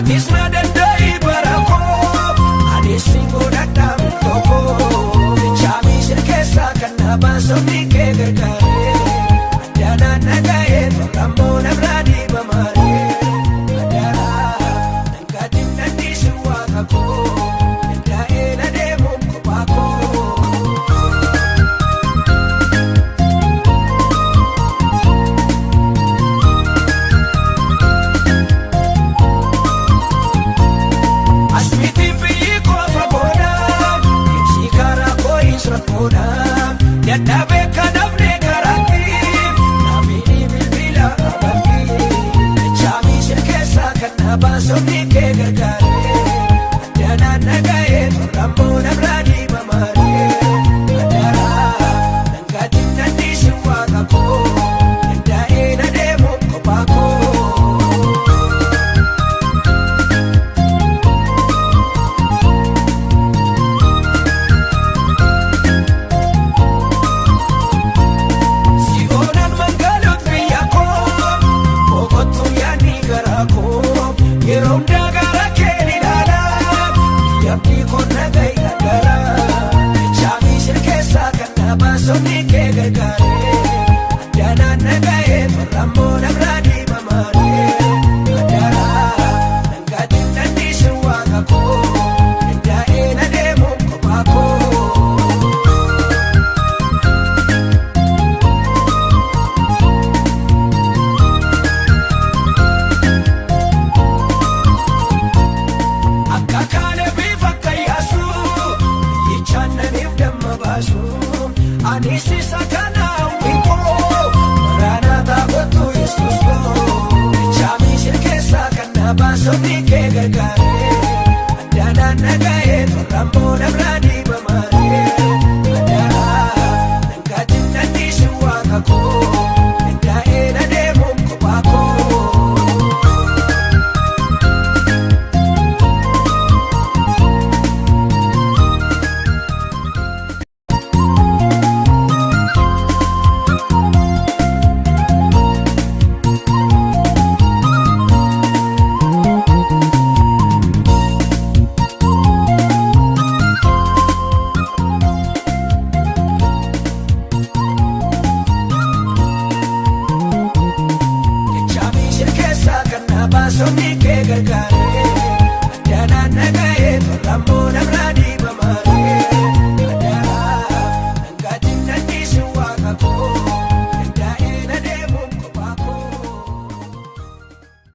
Atis na danda'i bara koo, anis si godhadha milkoo koo. Chaamii keessaa kan na baasofni kee gargaaree, addaanaan naga'ee tolrammoo nabraa diibamaaree. Addaanaa dhangaatiin dandiisi waaqa koo, dandaa'ee na deemuun kophaa koo. Asmiitiin biyyi koofa booda, ibsi karaa koo isra booda, dadhabee kanaafne karaatti, naafini bilbila abatti. Chaamii sirkeessaa kan na baasofni kee gargaaree, addaanaan naga'ee tolrammoo nabraa diibamaaree. Addaanaa dhangaatiin dandiisi waaqa koo, dandaa'ee na deemuun kophaa koo. Si'oonaan magaalota biyya koo, boqotuu yaadni garaa koo, yeroo hundaa gara kee ni ilaala, yaabni koo naga'i dhagala. Chaamii sirkeessaa kan na baasofni kee gargaaree, addaanaan naga'ee tolrammoo nabraa diibamaaree. Addaanaa dhangaatiin dandiisi waaqa koo, dandaa'ee na deemuun kophaa koo. Akka kaane bifa kayyaasu, biyyichaannaniif damma baasu. Anis isa kana winkoo, waraana taphatu Yesuus koo. Chaamii sirkeessaa kan na baasofni kee gargaaree, addaanaan naga'ee tolrammoo nabraa diibamaaree. Addaanaa dhangaatiin dandiisi waaqa koo, dandaa'ee na deemuun kophaa koo. Chaamii sirkeessaa kan na baasofni kee gargaaree.